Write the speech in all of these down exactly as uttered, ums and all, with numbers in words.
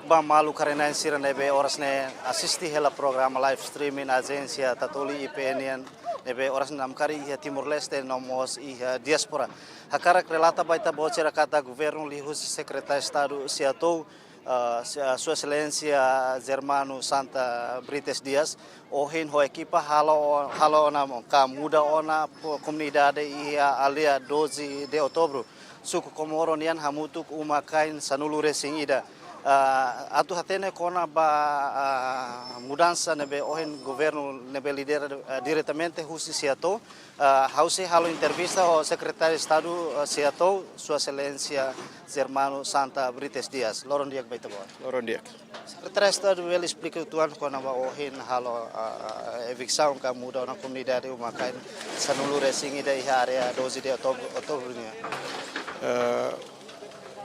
Ba maluk karenan sira ne'ebé oras ne'e asiste hela programa live streaming Ajénsia Tatoli I P N nian, ne'ebé oras ne'e namkari iha Timor-Leste no mós iha diáspora. Hakarak relata ba ita-boot sira katak governu liuhusi Sekretáriu Estadu SEATOU, ah, se-, ah, Sua Exelénsia Germano Santa Brites Dias, ohin ho ekipa halo, halo ona ka muda ona po-, komunidade iha aldeia doze de Outubro, suku Comoro nian hamutuk uma-kain sanulu-resin-ida. Ah, atu hatene kona-ba, ah, mudansa ne'ebé ohin governu ne'ebé lidera, ah, diretamente husi SEATOU, ah, ha'u sei halo entrevista ho Sekretáriu Estadu, ah, SEATOU, Sua Exelénsia Germano Santa Brites Dias. Loron di'ak ba ita-boot. Loron di'ak. Sekretáriu Estadu bele esplika uitoan kona-ba ohin halo, ah, eviksaun ka muda ona komunidade uma-kain sanulu-resin-ida iha área doze de Outubro, Outubro nian. Eh,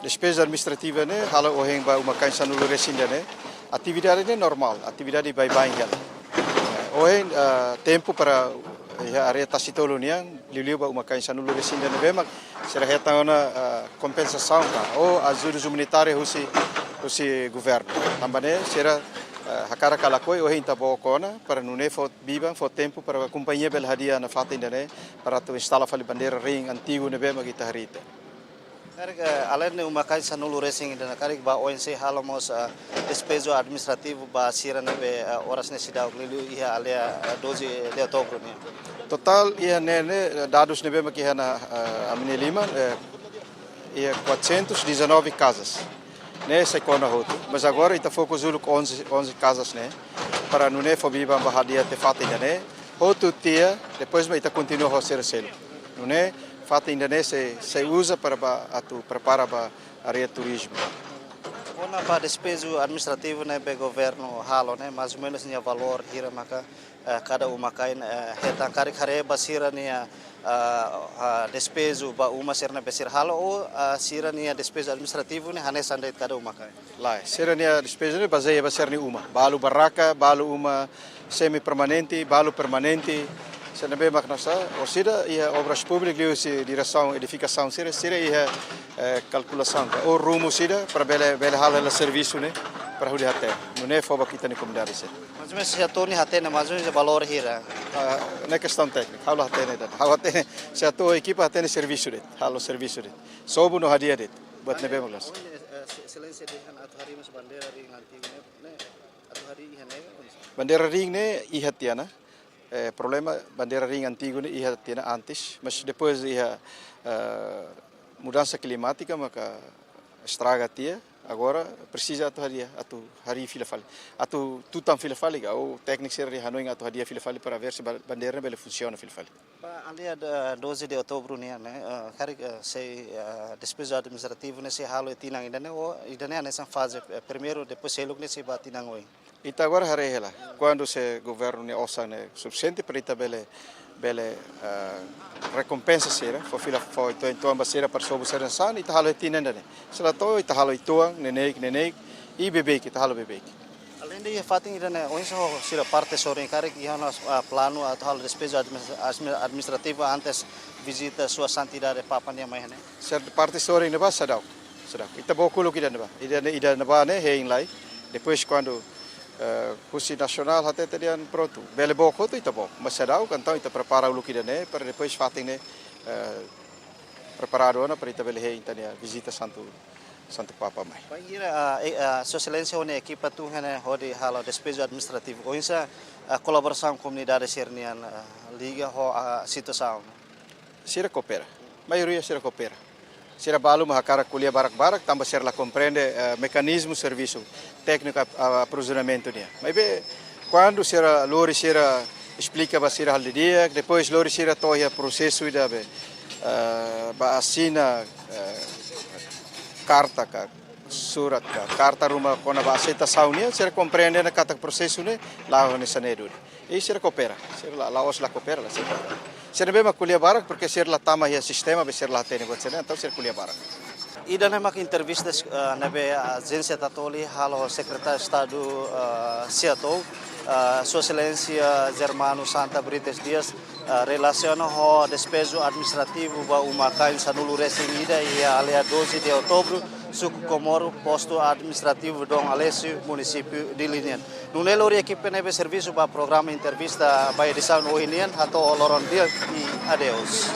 despeju administrativa ne'e halo ohin ba uma-kain sanulu-resin-ida ne'e. Atividade ne'e normál, atividade baibain hela. Eh, ohin, eh, tempu para iha área Tasitolu nian, liuliu ba uma-kain sanulu-resin-ida ne'ebé mak sira hetan ona, ah, kompensasaun ka, ou ajuda umanitária husi, husi governu. Tanba ne'e sira, ah, hakarak ka lakohi, ohin ita book ona, para nune'e fó biban, fó tempu para kompañia bele hadi'a ona fatin ida-ne'e, para atu instala fali bandeira ring antigu ne'ebé mak ita harii tiha. Karik, eh, alende uma-kain sanulu-resin-ida ne'e karik ba oin sei halo mós, eh, despeju administrativu ba sira ne'ebé, eh, oras ne'e seidauk liuliu iha aldeia, eh, doze de Outubro nian. Totál iha ne'e, ne'e, eh, dadus ne'ebé mak iha ona, eh, ami-nia liman, eh, iha quatrocentos e dezanove casas. Ne'e sei kona hotu. Mas agora ita foka uluk onze, onze casas ne'e. Para nune'e fó biban ba hadi'a tiha fatin ida-ne'e. Hotu tiha, depois mak ita kontinua ho sira seluk. Nune'e fatin ida-ne'e sei, sei uza para ba atu prepara ba área turizmu. Kona-ba despeju administrativu ne'ebé governu halo ne'e, mais ou menus nia valór hira maka, eh, kada uma-kain, eh, hetan, karik haree ba sira-nia, eh, ah, despeju ba uma sira ne'ebé sira halo ou, ah, sira-nia despeju administrativu ne'e hanesan de'it kada uma-kain? Lae, sira-nia despeju ne'e bazeia ba sira-nia uma. Balu barraka, balu uma semi-permanente, balu permanente. Sira ne'ebé mak nasa, orsida iha Obras Públikas liuhusi diresaun edifikasaun sira, sira iha, eh, kalkulasaun ka, ou rumo sira para bele, bele halo hela servisu ne'e, para hodi hatene. Nune'e fó ba ita-nia komunidade sira. Mais ou menus SEATOU ne'e hatene mais ou menus valór hira? Ah, ne'e kestaun téknika, ha'u la hatene de'it. Ha'u hatene, SEATOU ekipa hatene servisu de'it, halo servisu de'it. Sobu no hadi'a de'it. Buat ne'ebé mak loos. Ohin, eh, Exelénsia dehan atu harii mós bandeira ring antigu ne'e, ne'e atu harii iha ne'e, oinsá? Bandeira ring ne'e iha tiha ona. Eh, problema bandeira ring antigu ne'e iha tiha ona antes, mas depois iha, eh, mudansa klimátika maka estraga tiha. Agora presiza atu hadi'a, atu harii fila fali. Atu tutan fila fali ka, ou tékniku sira hanoin atu hadi'a fila fali para ver se ba-, bandeira bele funsiona fila fali. Ba aldeia da-, doze de Outubro nian ne'e, eh, karik, eh, sei, eh, despeju administrativu ne'e sei halo iha tinan ida-ne'e, ou ida-ne'e hanesan faze, eh, primeiru, depois seluk ne'e sei ba tinan oin? Ita agora haree hela. Kuandu se governu nia osan ne'e sufisiente para ita bele, bele, eh, rekompensa sira, fó fila, fó uitoan, uitoan ba sira para sobu sira-nia sasán, ita halo iha tinan ida-ne'e. Se la to'o, ita halo uitoan, neineik, neineik, i beibeik, ita halo beibeik. Alende iha fatin ida-ne'e, oinsá ho sira parte sorin, karik iha ona, ah, planu atu halo despeju admi-, admi-, administrativu antes vizita Sua Santidade Papa nian mai iha ne'e? Sira parte sorin ne'ebá seidauk, seidauk. Ita book uluk ida ne'ebá. Ida ne'e, ida ne'ebá ne'e hein lai. Depois kuandu, eh, husi nasionál hatete dehan prontu, bele book hotu, ita book. Mas seidauk, entaun ita prepara uluk ida-ne'e para depois fatin ne'e, eh, preparadu ona para ita bele hein ita-nia vizita Santu, Santu Papa mai. Bainhira, ah, eh, ah, Sua Exelénsia ho nia ekipa tun iha ne'e hodi halo despeju administrativu, oinsá, ah, kolaborasaun komunidade sira-nian, ah, liga ho, ah, situasaun? Sira koopera. Maioria sira koopera. Sira balu mak hakarak ko'alia barak-barak, tanba sira la komprende, eh, mekanizmu servisu tékniku ap-, a-, aprovizionamentu nian. Maibé, kuandu sira lori, sira esplika ba sira halo didi'ak, depois lori sira to'o iha prosesu ida be, eh, ba asina, eh, karta ka, surat ka, karta ruma kona-ba aseitasaun nian, sira komprende ona katak prosesu ne'e la'o hanesan ne'e duni. I sira koopera, sira la, la'ós la koopera, la sira koopera. Sira ne'ebé mak ko'alia barak, porque sira la tama iha sistema, be sira la hatene buat sira-ne'e, entaun sira ko'alia barak. Ida-ne'e mak entrevista, eh, ne'ebé Ajénsia Tatoli halo Sekretáriu Estadu, eh, SEATOU, eh, Sua Exelénsia Germano Santa Brites Dias, Ah, relasiona ho despeju administrativu ba uma-kain sanulu-resin-ida iha aldeia doze de Outubro, suku Comoro, postu administrativu Dom Aleixo, munisípiu Dili nian. Nune'e lori ekipa ne'ebé servisu ba programa entrevista ba edisaun ohin nian, hato'o loron di'ak i adeus.